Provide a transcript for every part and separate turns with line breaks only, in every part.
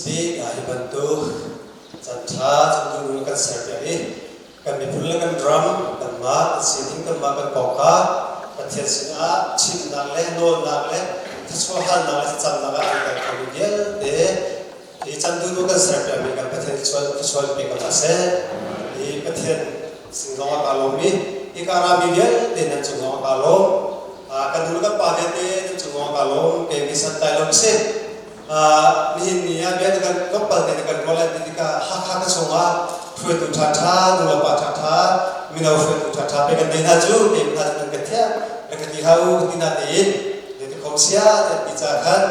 Speak hi bantuk caan ṭha cun kan serpiak i kan miphun le kan ram kanmah kan sining kanmah kan kongka Pathian sinah chimnak le nawlnak le thluachuah halnak le thlacamnak ah an kal khomi vialte hi chan duhnu kan serpiakmi kan Pathian thluachuah pe ko hna seh. Hi Pathian sin zong ah kaa lawm i hika rami vialte nan cung zong ah kaa lawm. Kan nu le kan pa vialte nan cung zong ah kaa lawm. Kei mi santlai lo ka si. Nihin ni ah bia na kan tlawmpal te na kan ruah lai ti tikah Hakha ka chungah hruaitu ṭhaṭha, nulepa ṭhaṭha, mino hruaitu ṭhaṭha pe kan nei hna cu kei hna cu nan ka thiah na ka ti hau ka ti na tein zeitikhom sia tiah ti ca khan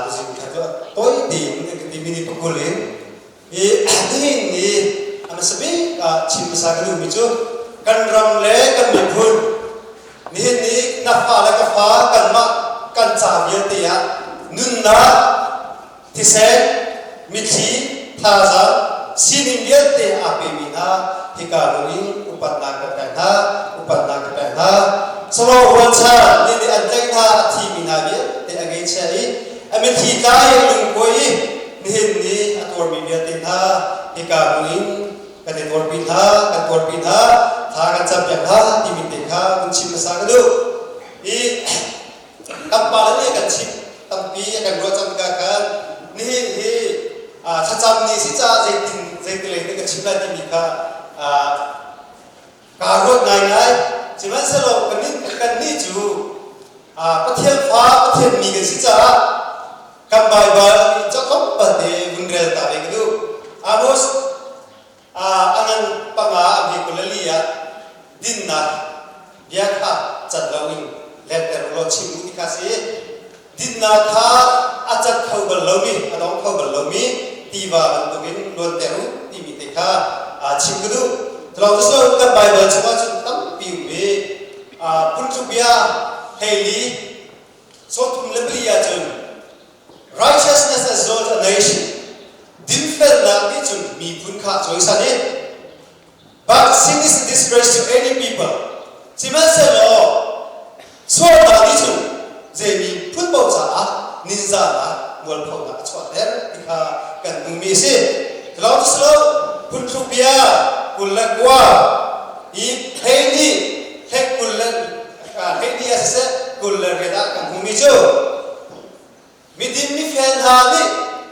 tuzing kha cu toi tein ka ti mini pakul in i nihin ni a hmasa bik ah chim hmasa ka duhmi cu kan ram le kan miphun Nihin ni na fa le ka fa kanmah kan ca vialte ah nunnak, thisen, mitthli, thazaang, sining vialte aa pemi hna hika lung in upatnak kan pek hna, upatnak ka pek hna. Solo rualchan nih nih an tlaih hna a thimi hna vialte a ngeichia i a mitthli tlai a lungkuai i nihin ni a tuarmi vialte hna hika lung in kan i tuarpi hna, kan tuarpi hna, thla kan campiak hna timi te kha vun chim hmasa ka duh. I kan pale nih kan chim tampi a kan ruah cang tikah khan nihin hi thlacam ni si caah zeitin zeitilei nih ka chim lai timi kha kaa ruat ngaingai. Sihmanhsehlaw kannih cu Pathian fa, Pathian mi kan si caah kan Baibal catlawmpal te vun rel ta ve ka duh. Amos a ngan panga a hme 24 ah dinnak bia kha cat loin lenter law chim u ti kha si. Dinnak kha a cat kho bal lomi, a dong kho bal lomi tiva bantukin luanter u timi te kha chim ka duh. Tulawng cu kan Baibal chungah cun tampi um i phuntluk bia 14 34 ahcun righteousness exalts a nation dinfelnak nih cun miphun kha a cawisan i but sin is a disgrace to any people sihmanhsehlaw sualnak nih cun zei miphun paoh caah ninzahnak mualphonak a chuahter ti kha kan hmuhmi a si. Lawng cu si lo, phuntluk bia 29 i 12 hlei 20 le 12 ah siseh 28 ah kan hmuhmi cu miding mifel hna nih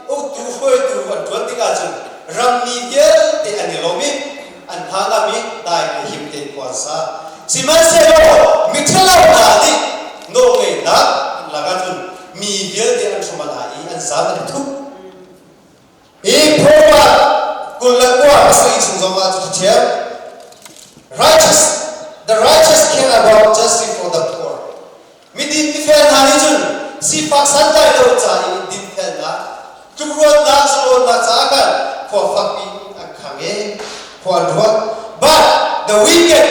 uktu hruaitu an ṭuan tikah cun rammi vialte an i lawm i an hna ngam i dai le him tein khua an sa. Sihmanhsehlaw miṭhalo hna nih nawlngeihnak an lak ahcun mi vialte an hrum a i an zam an i thup. Hi Proverb 29 pasarih chung zong ah cu ṭhiam. Righteous, the righteous care about justice for the poor. Midin mifel hna nih cun sifak santlai lo ca i dinfelnak, tlukruannak, zalawnnak caah khan khua fakpi an khang i khua an ruat. But the wicked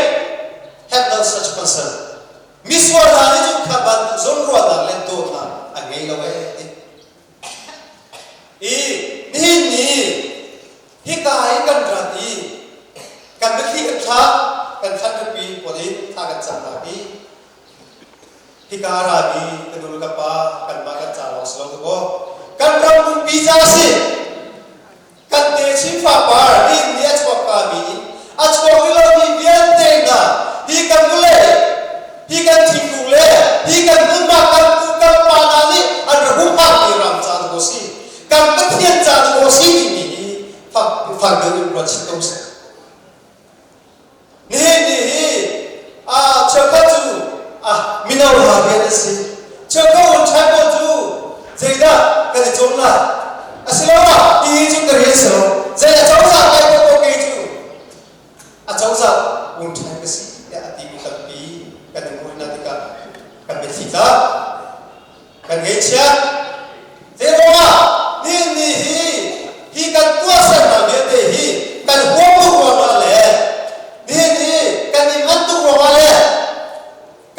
have no such concern. Misual hna nih cun kha bantuk zawnruahnak le dawtnak an ngei lo ee ti. I nihin ni hika i kan rat i kan mitthli kan thlak kan thlan pipi pawl in thla kan cam hna i hika rami ka nu le ka pa kanmah kan ca lawng si lo dakaw kan ram pumpi ca a si. Kan techin fapar nih ni a chuakka mi in a chuak rih lomi vialte hna hi kan vawlei, hi kan thingkung le hi kan hmunhma kan pu kan pa hna nih an rak humhakmi ram ca dawh a si. Kan Pathian ca dawh a si timi hi fak fak deuh in ruat chih ko seh. Nihin ni hi cheukhat cu mino hna rian a si. Cheukhat un ṭhai pawl cu zeidah kan i cawn lai? Asiloah hihi cu ka rian si lo. Zei a cozah kai ko ko kei cu a cozah un ṭhai ka si tiah a timi tampi kan i hmuh hna tikah kan biathli tla. Kan ngaihchia. Zeiruangah nihin ni hi hi kan tuahsernak vialte hi kan huam tuk ruangah le nihin hi kan i manh tuk ruangah le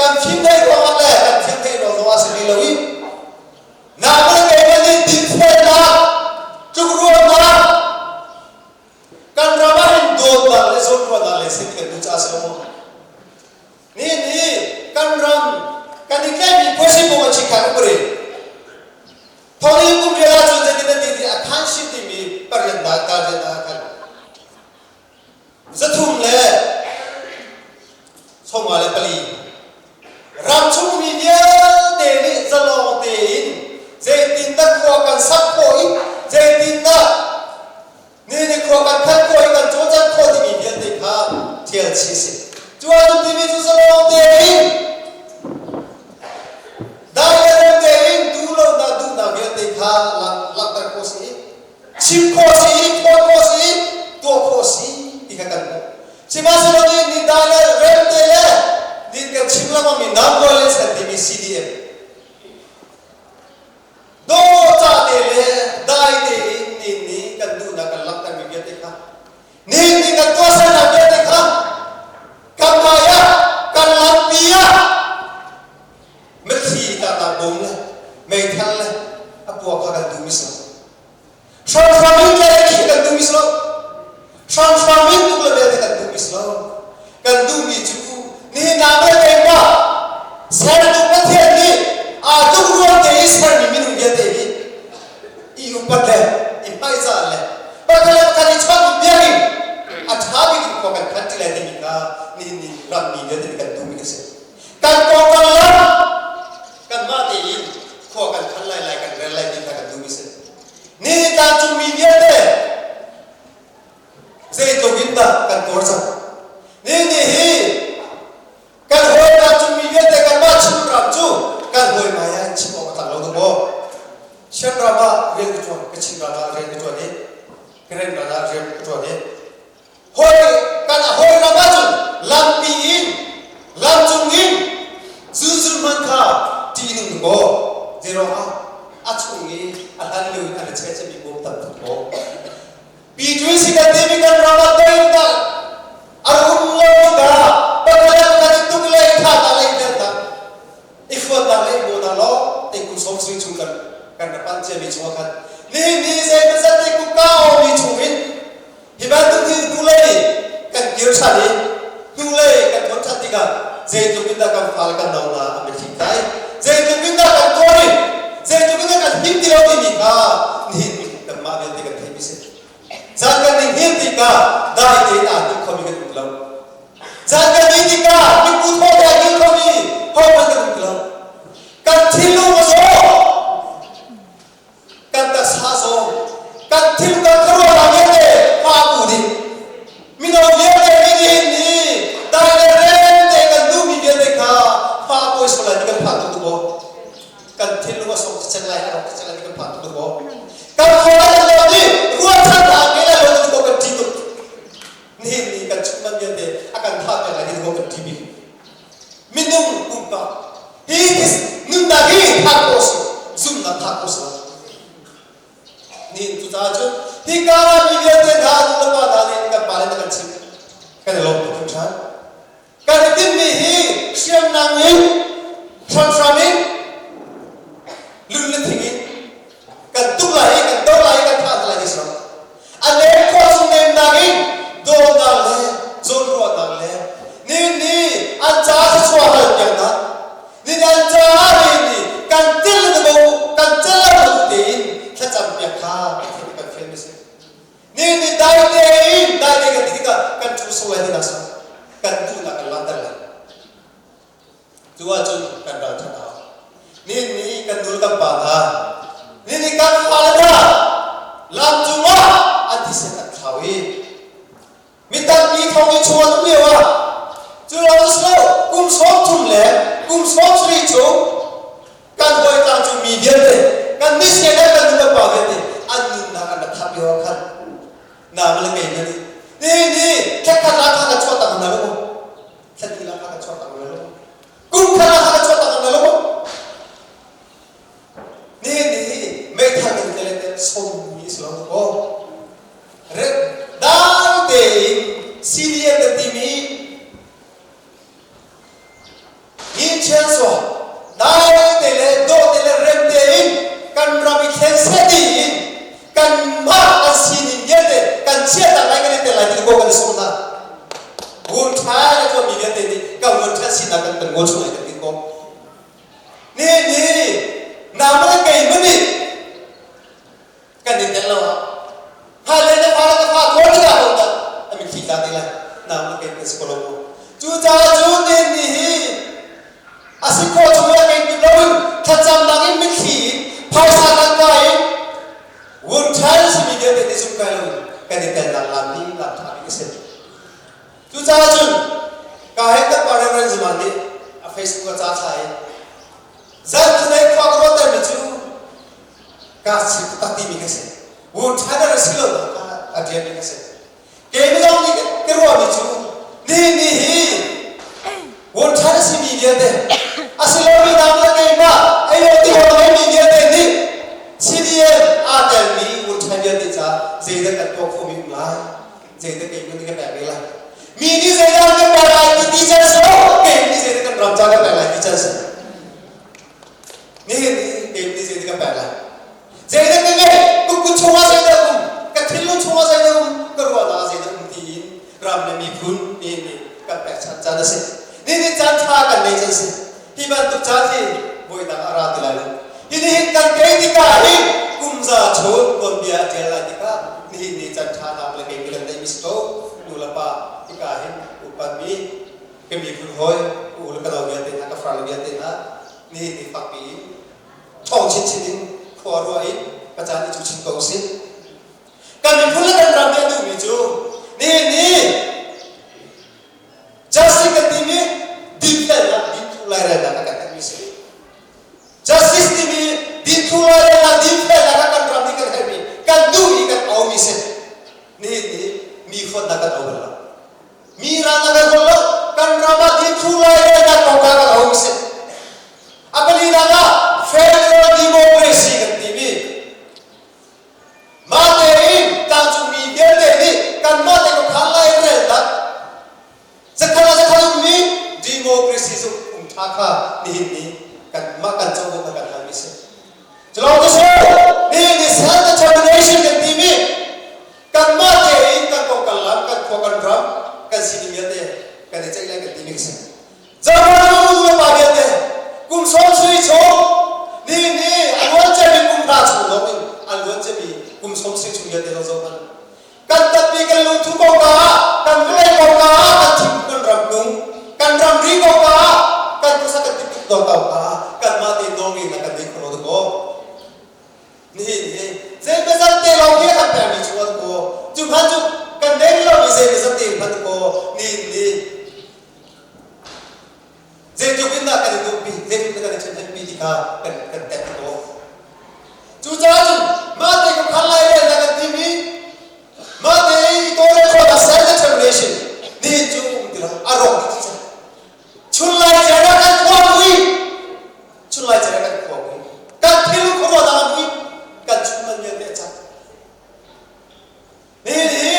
kan fim thei ruangah le kan thiam thei ruang zongah si rih lo i nangmah keimah nih dinfelnak tlukruannak kan ram ah hin dawtnak le zawnruahnak le sin kan duh caah si lo maw? Nihin hi kan ram kan i tlaihmi phuasi kong a chikhat upari. Thawngin kum rial ahcun zeitin an ti ti a khanshi. usih timi pariatnak dal ah khan 354 Ramchung mi vialte nih zalong tein zeitindah khua kan sak khawh i zeitindah ni nih khua kan khat khawh i kan cawlcangh khawh timi vialte kha ṭial chih a si. Cu ahcun timi cu zalong tein dai le rem tein duhlonak duhnak vialte kha langhter khawh a si i chim khawh a si i phawt khawh a si i tuah khawh a si ti kha kan hmuh. Sihmanhsehlaw nih ni dai le rem te le nin kan chim lengmangmi non-violence kan timi CDM dawhcah te le dai tein nin nih kan duhnak kan langhtermi vialte kha nin nih kan tuahsernak vialte kha kan hmai ah kan lampi ah mitthli tlaknak bom le meithal le a puak kha kan duhmi si lo. Hramhram in le khi kan duhmi si lo. Hramhram in tuk le vialte kan duhmi si lo. Kan duhmi cu nihin ah le keimah sertu Pathian nih aa tluk ruang te i sermi minung vialte hi i upat le i hmaizah le pakhat le pakhat i chawnh biak in a ṭha bik in khua kan khan ṭi lai timi kha nihin ni rammi vialte nih kan duhmi kan si. Kan kongkam lam kanmah tein khua kan khan lai lai kan rel lai ti kha kan duhmi si. Nihin tlangcungmi vialte zeitluk in dah kan tuar cang. Nihin ni hi kan hawi tlangcungmi vialte kanmah Chinram cu kan hawi hmai ah chim awk a tlak lo tuk maw? Chinram ah rian ka ṭuan, ka Chinram ah rian ka ṭuan i Karen ram ah rian ka ṭuan i hawi kan hawi ram ahcun lampi in lamcung in zunzun hman kha ṭihnung maw zeiruangah a chung i a hlan lio in an i chehchehmi bawm tam tuk maw Pi si kan timi kan ram ah toinak a um lo tikah pakhat kan i tuk le i thah le i delnak i fuatnak le i bawhnak lawng te kum sawm sui chung kan kan rak panh ciami chungah khan nihin ni zeimawzat te kutka mi chung in hi bantuk thil hnulei kan kir ṭhan i hnulei kan thawn ṭhan tikah zeitluk in dah kan fale kan no hna an biathli tlai zeitluk in dah kan tuar i zeitluk in dah kan him ti lo timi kha nihin kanmah vialte kan theihmi si. Zan kan ning him tikah dai tein aa hnim khomi kan um lo. Zan kan ning tikah mipu thaw te a hngil khomi hohmanh kan um ti lo. Kan thinlung a zaw, kan taksa zaw, kan thil kan khuaruahnak vialte hma pu ding. Mino vialte nih nihin ni dai le rem te kan duhmi vialte kha hma pawi sual lai ti kan phan tuk tuk maw? Kan thinlung a song cang lai, a rawk cang lai ti kan phan tuk tuk maw? Kan khua kan lo nih ruahchannak ngei lai lo ti kan ṭih tuk. Nihin ni kan chungman vialte a kan thah peng lai ti kan ṭih bik. Minung pumpak hi nunnak hi thah khawh si, zumhnak thah khawh si lo. Nihin cucaah cun hika ah mi vialte hna nu le pa hna nih kan pale na kan chimh kan i lawm tuk hringhran. Kan i timhmi hi hriamnam in hramhram in lun le thing in kan tuk lai i kan do lai i kan thah hna lai ti si lo. A leng khawh chung nemnak in dawtnak le zawnruahnak le nihin ni an caah thluachuah hal piaknak nihin an caah nihin ni kan tel le bo kan tel lo tein thlacam piak kha Pathian nih kan fial mi si. Nihin ni dai tein dai tein kan ti tikah kan ṭhu sung lai tinak si kan duhnak kan langhter lai. Cu ahcun kan ral ṭhat hau. Nihin ni kan nu le kan pa hna, nihin ni kan fale hna lam cungah an thisen an thlau i mi tampi thong i chung an um lio ah cu lawng si lo kum 30 le kum 70 chung kan hawi tlangcung mi vialte kan mission le kan nu kan pa vialte an nunnak an rak thap lio ah khan na le kei na nih ni ni thekhat la kha ka chuah tak na lo thlati la kha ka chuah tak na lo kum khat la kha ka chuah tak na lo ni ni meithal kan tele te som mi si lo ko re dai tein CDM kan timi Hi chiansaw dai te le dawh te le rem tein kan ram i thlen seh tiin kanmah kan sining vialte kan chiahnak lai kan i tel lai ti ko kan i sawm hna. Vun ṭha le tuahmi vialte nih kan vun ṭhat sinak kan kan ngawl chung lai kan ti ko. Ni ni nangmah le keimah nih kan i tel lo ah. Facebook ah ca thla i zan thunei khua ka ruahtermi cu ka si taktak timi ka si. Wu China na si lo a ṭialmi ka si. Kei zong nih ka ruahmi cu nihin ni hi Wu China simi vialte a si lomi nang le keimah ei lo ti lo ngeimi vialte nih CDM aa telmi Wu China vialte caah zeidah kan tuah khawhmi um lai? Zeidah keimah nih ka pek ve lai? Mi nih zeidah kan pek lai ti ti can si lo, kei nih zeidah kan ram ca kan pek lai ti can si. Nihin ni kei nih zeidah kan pek lai? Zeidah ka ngeih? Ka kut chungah zeidah um? Ka thinlung chungah zeidah um? Ka ruahnak ah zeidah um tiin ram le miphun nihin ni kan pekchanh caan a si. Nihin ni caan ṭha kan nei can si. Hi bantuk caan hi voidang a ra ti lai lo. Hi nihin kan tei tikah hin kum za chung tuanbia a ṭial lai tikah nihin ni caan ṭha nak le kei mi kan neihmi si ko. Nu le pa hika hin upatmi ka miphun hawi u le ka nau vialte hna ka farle vialte hna nihin ni fakpi in ṭhawng chinchin in khua ruah in ka caan i cu chin ko usih. Kan miphun le kan ram nih a duhmi cu nihin ni justice kan timi dinfelnak dinthlu lairelnak a kan herhmi si. Justice timi dinthlu lairelnak dinfelnak a kan ram nih kan herhmi kan duh i kan aumi si. Nihin ni mi fonnak kan au bal lo. Mi ral na kan lo kan ram ah dinthlu lairelnak kong kha kan aumi si. A palinak ah federal democracy kan timi Mah tein tlangcungmi vialte nih kanmah te khuakhan lairelnak zakhat ah zakhat ummi democracy cu um ṭha kha nihin ni kanmah kan covo kha kan halmi si. Culawng cu si nihin ni self determination kan timi kanmah tein kan kong kan lam kan khua kan ram kan sining vialte kan i ceih lai kan timi si. Zahan nu le pa vialte kum sawm sui chung ni ni a luan ciami kum hra chung lawng in a luan ciami kum sawm sui chung vialte zong zoh hmanh. Kan tatmi kan lungthu kongka ah kan vawlei kongka ah kan thingkung kan ramkung kan ramri kongka ah kan khuasa kan tiktuk dong kongka ah kanmah tein nawlngeihnak kan nei kho lo dakaw. Nihin hi zeimazat te lawng hi a kan pekmi cu an kaw cu hmanh cu kan nei lomi zeimazat te hmanh kaw nihin ni Zeitluk in dah kan i duhpi, zeitluk in kan i ṭhenṭhenpi ti kha kan kan tet khawh. Cucaah cun mah te khuakhan lairelnak kan timi mah te i tawlrel khawhnak self determination nihin cu um ti lo a rawk dih cang. Chunlai cer ah kan khua mui, chunlai cer ah kan khua mui, kan thil khuaruahnak a mui, kan chungman vialte a cang. Nihin hi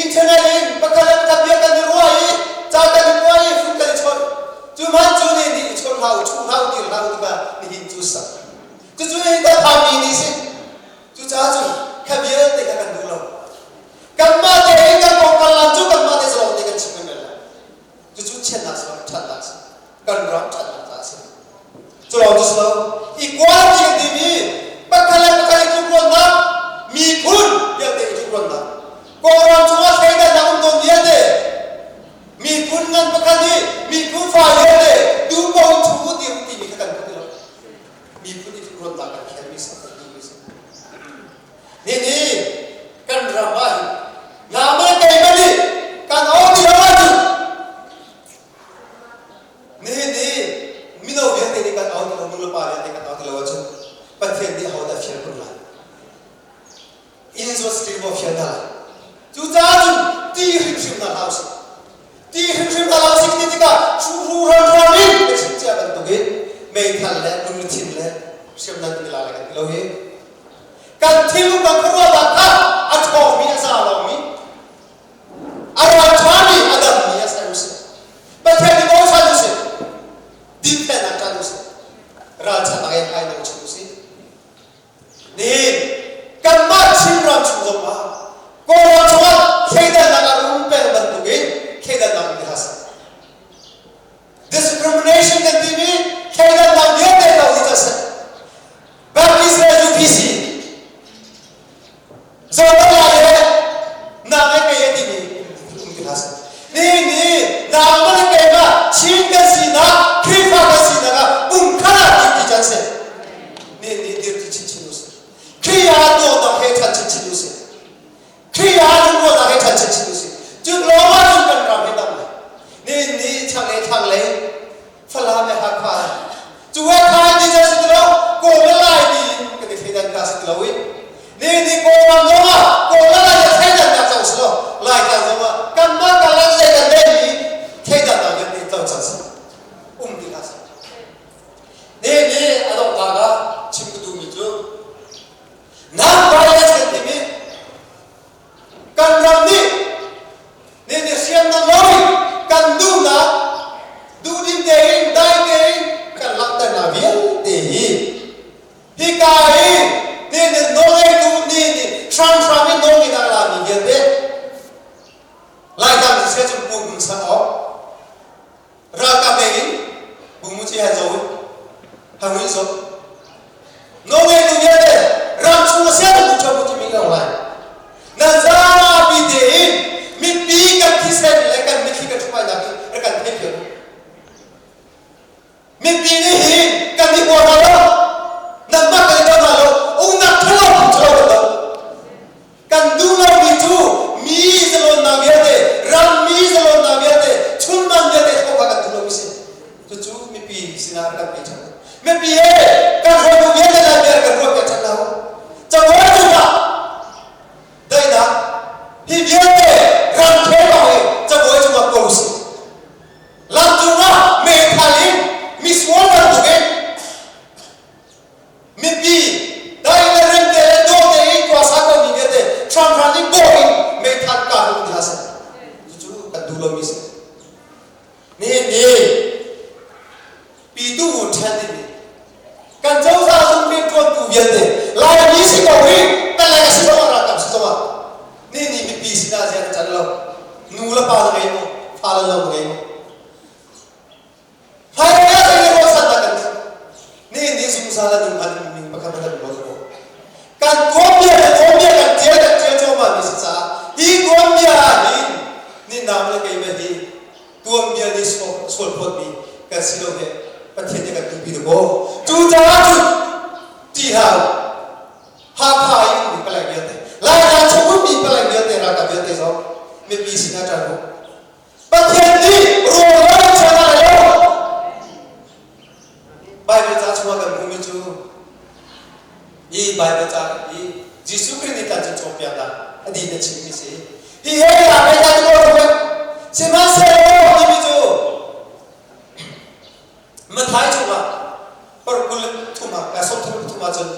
internet in pakhat le pakhat bia kan i ruah i ca kan i kuah i phun kan i chawnh. Cu hmanh cu nih nih i chawnh hlah u, chuh hlah u, dir hlah u tikah nihin cu sak. Cucu nihin kan phanmi ni si. Cucaah cun kha vialte kha kan duh lo. Kanmah tein kan kong kan lam cu kanmah te zalong te kan chim kan rel lai. Cucu chiatnak si lo, ṭhatnak si. Kan ram ṭhatnak caah a si. Cu lawng cu si lo. Equality kan timi pakhat le pakhat i tlukruannak, miphun vialte i tlukruannak. Kawlram chungah thleidannak um tawn vialte, miphun ngan pakhat nih miphun fa vialte duhpoh in chung u dir timi kha kan duh ti lo. Miphun i tlukruannak kan khelmi si, kan duhmi si. Nihin kan ram ah hin nangmah keimah nih kan aw ti lo ahcun Nihin ni mino vialte nih kan au ti lo, nu le pa vialte kan au ti lo ahcun Pathian nih ahodah fial kun lai? Inn stream maw fial hna lai? Cucaah cun ti hrimhrim hna hlah usih. Ti hrimhrim hna hlah usih ti tikah hruhru ran in ka chim cia bantukin meithal le lungthin le hriamnam kan i la lai kan ti lo hi. Kan thil kan khuaruahnak kha a ṭhawngmi a za lawngmi A ralṭhami a dammi a ser usih. Pathian nih bochan usih. Dinfelnak ṭan usih. Ralchannak in ai dong chin usih. Nihin kanmah Chinram chung zongah Kawlram chungah thleidannak a um peng bantukin thleidannak um ti hlah seh. Discrimination kan timi thleidannak vialte lo hi seh. Baptist le UPC Zoram lai le nang le kei a timi um ti hlah seh. Nihin ni nangmah le keimah Chin kan sinak Khrihfa kan sinak ah pumkhat ah dirti can seh. Nihin ni dirti chinchin usih. Khrih ah dawtnak he ṭhan chinchin usih. Khrih ah lungrual Ci han zo han hui so. Nawlngeitu vialte ram chung a sian bu ṭha bu timi ka lai. Nan zapi tein mipi kan thisen le kan mitthli kan ṭhumainak hi rak kan theih piak u. Mipi nih hin kan i huam hna lo. Nanmah kan i do hna lo. Uknak ṭhalo phung ṭhalo kan do. Kan duh lomi cu mi zalonnak vialte, rammi zalonnak vialte, chunmang vialte hloh kha kan duh lomi si. Cucu mipi sinah kan pe ṭhan. Mipi he kan hruaitu vialte lai bia kan ruah piak ṭhan lo. Cabuai cungah daihnak hi vialte ramkhel bang in cabuai cungah kawl usih. Lam cungah meithal in misual bantukin Mipi dai le rem te le dawh tein khua sa komi vialte hramhram in bawh in meithal kah hung hna seh. Cucu kan duh lomi si. Nihin ni pitu un ṭhen timi kan cozah zung rianṭuantu vialte Laimi si ko hi palek a si zongah ralkap si zongah nihin ni mipi sinah zian a can lo. Nu le pa na ngei maw? Fa le lo na ngei maw? Hmailei ah zei ruahchannak kan ngeih? Nihin ni zungzal a nung hngal ning pakhat kan ruat ko. Kan tuanbia le tuanbia kan tial kan tial cuahmah mi si caah hi tuanbia ah hin ni nang le keimah hi tuanbia nih sual phawtmi kan si lo he Pathian nih kan duhpi dakaw. Cucaah cun ṭih hlah u. Hakha i ummi palek vialte, Laitlang chung ummi palek vialte, ralkap vialte zong mipi sinah ṭan u. Pathian nih rawl lo chan ah lo. Bible ca chungah kan hmuhmi cu hi Bible ca hi Jesuh Khrih nih kan cawnpiaknak a dih na chimmi si. Hi he la pe ta ko ko sihmanhsehlaw timi cu Mathai chungah parkul thum ah 33 ah cun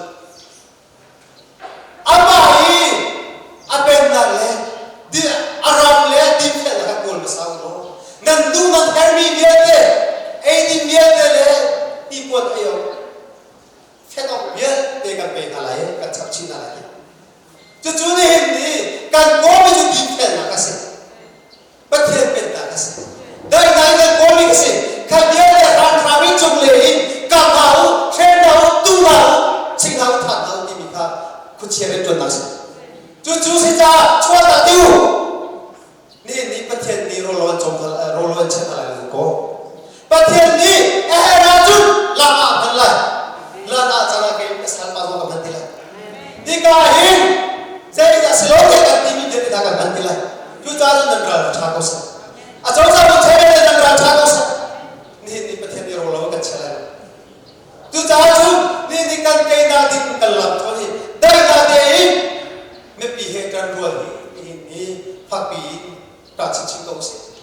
Amah hi a pennak le a ram le dinfelnak kha kawl hmasa u law nan duh nan herhmi vialte eidin vialte le hnipuan ei awk fenh awk vialte kan pe hna lai kan chap chih hna lai. Cucu nihin ni kan kawlmi cu dinfelnak a si. Pathian pennak a si. Daihnak in kan kawlmi a si. Kha vialte hramhram in cunglei in kap hna u, hrem hna u, tu hna u, ching hna u, that hna u timi kha khuachia rianṭuannak a si. Cucu si caah chuahtak ti u. Nihin ni Pathian nih rawl an cawm rawl an chanh lai lo kaw. Pathian nih a herh ahcun lak ah hman lai. Lak ah cang ah kei ka salpa zong ka hman ti lai. Hika hin zeidah si lo tiah kan timi vialte hna kan hman ti lai. Cucaah cun nan ral ṭha ko seh. A cozah bu ṭha le nan ral ṭha ko seh. Nihin ni Pathian nih ro lo kan chia lai lo. Cucaah cun nihin ni kan keinak ding kan lam thawn hi daihnak tein mipi he kan rual hi nihin ni fakpi in ṭah chinchin ko usih.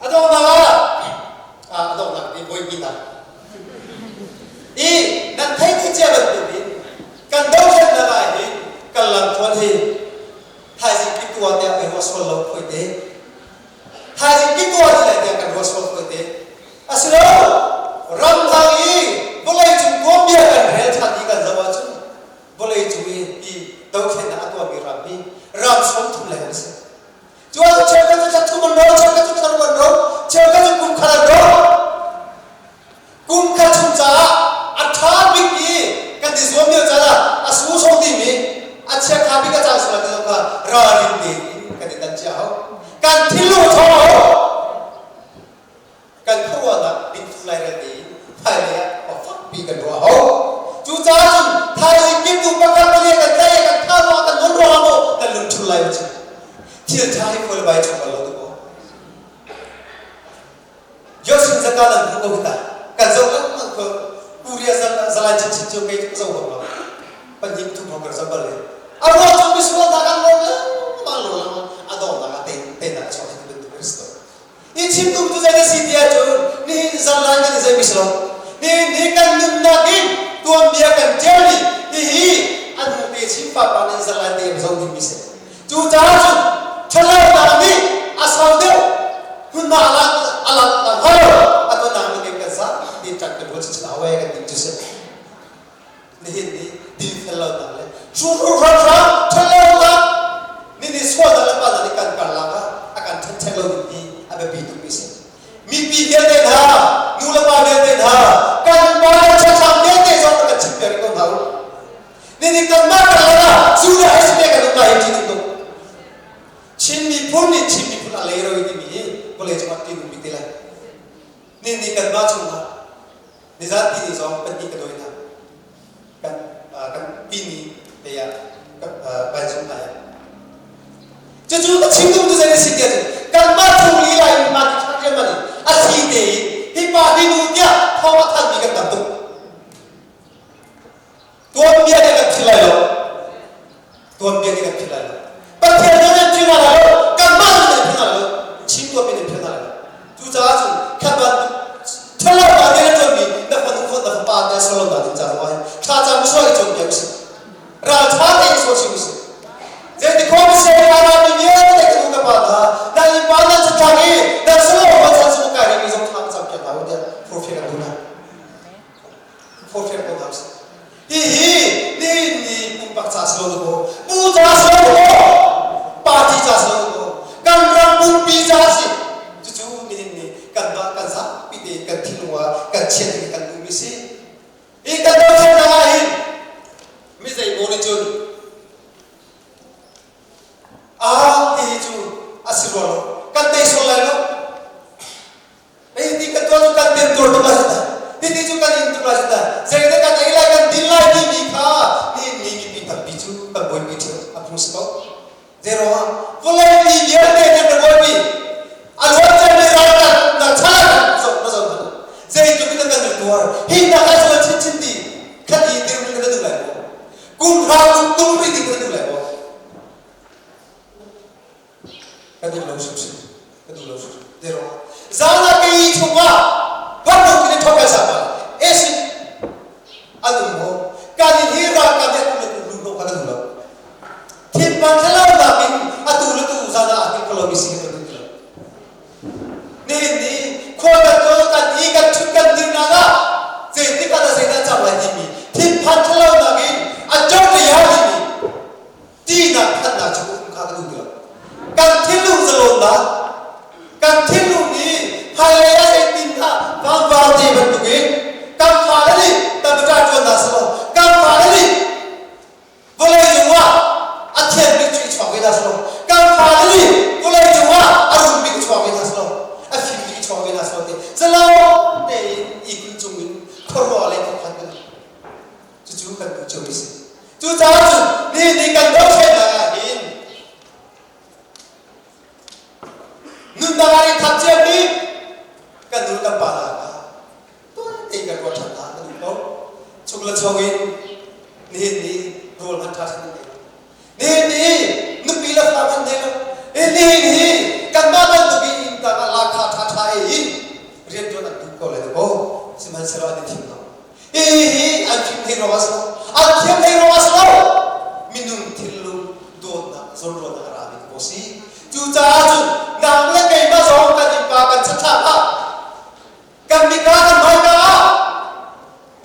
A donghnak ah a donghnak ni bawipi hna i nan theih dih cia bantukin kan dothlennak ah hin kan lamtluan hi thaizing ki tua tiah kan ruah sual lo khoi te thaizing ki tua ti lai tiah kan ruah sual khoi te asilo ramdang i vawlei cung tuanbia kan rel ṭhan i kan zoh ahcun vawlei cung i hi dothlennak a tuahmi ram hi ram 30 leng an si. Cu ahcun cheukhat cu thla thum an ro, cheukhat cu thla ruk an ro, cheukhat cu kum khat an ro. Kum khat chung caah a ṭha bik i kan i zuam lio caan ah a su timi a chiakha bik a cang sual ti zong kha ralrin tein kan i tan cia hau. Kan thinlung a ṭhawng a hau. Kan khuaruahnak dingthlu lairel tein hmailei ah fakpi kan ruah a hau. Cucaah cun thaizing kimtu pakhat pali kan tlaih kan thah ruangah kan non ruangah maw kan lungṭhul lai ma thil ṭha hi khual bai chung bal lo tu maw Josin zaka nan hmu ko hita kan zoh lengmang ko Korea zalai chinchin cu kei cu zoh lo pahnih thum hong kan zoh bal le a ruang cu misual hna kan lawm lengmang lo lengmang a dawhnak ah teinak a chuak hi bantuk Kristo I chimtum cu zei na si ti ahcun nihin zanlai kan i zeimi si lo. Nihin ni kan nunnak in tuanbia kan ṭialmi hihi an hung te chin papa nih zanlai te in zoh dingmi si. Cucaah cun ṭhatlonak nih a sau deuh hmunhma a lak a lak na hngal lo a tuannak nih kan za ti ṭan kan ruat chinchin a kan ti cu si. Nihin ni dinfel lonak le hruhru-hranhram ṭhatlonak nih nih sualnak le palhnak nih kan karlak ah a kan ṭhenṭhek lo ding hi a biapi tukmi a si. Mipi vialte hna. Ni ni kanmah chungah nizan ti ni zong pahnih ka dawi hna. Kan kan timi te ah baizung hna ah. Cucu ka chim duh tu zei a si tiah cun kanmah chung lila in mah ti ṭha rianman in a si te in hi pa hi nu tiah thawng a thanmi kan tam tuk. Tuanbia nih kan philh lai lo. Tuanbia nih kan philh lai lo. Pathian nih kan philh hna lai lo. Kanmah nih kan philh hna lai lo. Chin tuanbia nih philh hna lai lo. Cucaah cun khat bantuk ṭhalo pa nih na ṭuanmi na fanu fon na fapa te solo na ding ca zong ah hin thlacam sual i cawnpiak usih. Ralṭha tein sual chim usih. Zeiti khawm si mi vialte ka nu ka pa hna nan innpa nan chatlang i nan solo hman chan sung kai rimi zong thla ka campiak hna u tiah forhfial kan duh hna. Forhfial ko hna usih. Hihi nihin ni pumpak ca si lo kaw, pu ca si lo kaw, party ca si lo kaw, kan ram pumpi ca si. Cucu nihin ni kanmah kan zapi te kan thinlung ah kan chiat in kan duhmi si. Hi kan dothlennak ah hin mi zeimaw nih cun ah hihi cu a si rua lo, kan tei sual lai lo. Hei ti kan tuah cu kan temtuar tuk lai ta. Hiti cu kan in tuk lai ta. Zeidah kan ei lai kan din lai timi kha ni ni mipi tampi cu kan buaipi ṭheo a phung si ko. Zeiruangah vawlei mi vialte kan ra buaipi. A luan ciami ral kan na chan ah zoh na zoh hmanh. Zeitluk in kan rak tuar. Hi hna kai sual chinchin ti khat i dirhmun kan duh lai maw? Kum hra kum tum rih ding kan duh lai maw? Ka duh lo hrimhrim. Ka duh lo hrimhrim. Te ruangah zan ah kei chungah bantuk in thok kai sa ma esi an um ho kan in hi ralkap nih atu le tu lu hnawh kha ka duh lo. Thinphan thlalau nakin atu le tu zan ah a hngilh kho lomi si ka duh ti lo. Nihin ni khua kan tuah kan i kan ṭhut kan dirnak ah zeitik ah dah zeidah cang lai timi thinphan thlalau nakin a ṭong le ya timi Tihnak phannak cu um kha ka duh ti lo. Kan thinlung zalawnnak, kan thinlung nih hmailei ah zeitin dah vangvar te bantukin kan fale nih tamta ṭuannak si lo, kan fale nih vawlei cungah a thian bik cu i chuak ve hna si lo, kan fale nih vawlei cungah a rum bik i chuak ve hna si lo, a fim bik i chuak ve hna si lo ti zalong tein ihkhun cungin khuaruah le khuakhan kan Cucu kan duh cio mi si. Cucaah cun nihin ni kan dothlennak ah hin nunnak ah i thap ciami kan nu kan pa hna kha tuan tein kan ruah ṭhan hna kan duh ko. Chung le chong in nihin ni rawl hman ṭha ṭhan nan Nihin ni nupi le fa kan nei lo. Nihin hi kanmah bantuk in inn tang ah lakha ṭha ṭha ei in rianṭuan an duh ko lai dakaw. Sihmanhsehlaw an i thim lo. Hihi an fim hlei ruang ah si lo. An thiam hlei ruang ah si lo. Minung thinlung dawtnak zawnruahnak a rami ko si. Cucaah cun nang le keimah zong kan innpa kan chathlak ah kan mika kan hmaika ah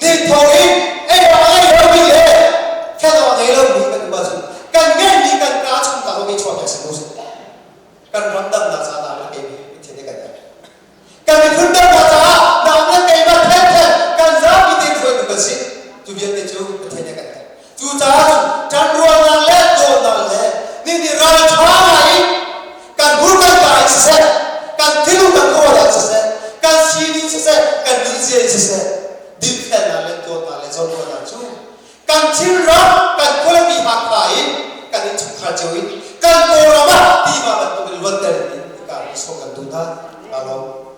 ni thawng in ei awk a ngei lomi le khen awk a ngei lomi kan um ahcun kan ngeihmi kan kaa chung ta lomi chuak si ko seh. Kan ram damnak ca dah le keimi Pathian nih kan herh. Kan miphun damnak caah nang le keimah thengtheng kan zapi tein hruaitu kan si. Cu vialte cu Pathian nih kan herh. Cucaah cun ṭanrualnak le dawtnak le ninih ralṭha ngai in kan hur kan ka in siseh, kan thinlung kan khuaruahnak in siseh, kan sining siseh, kan nunzia in siseh, dinfelnak le dawtnak le zawnruahnak cu kan Chinram, kan khualipi Hakha in kan innchungkhar cio in kan Kawlram ah tiva bantuk in luanter in ka sawm kan duh hna. Kaa lawm.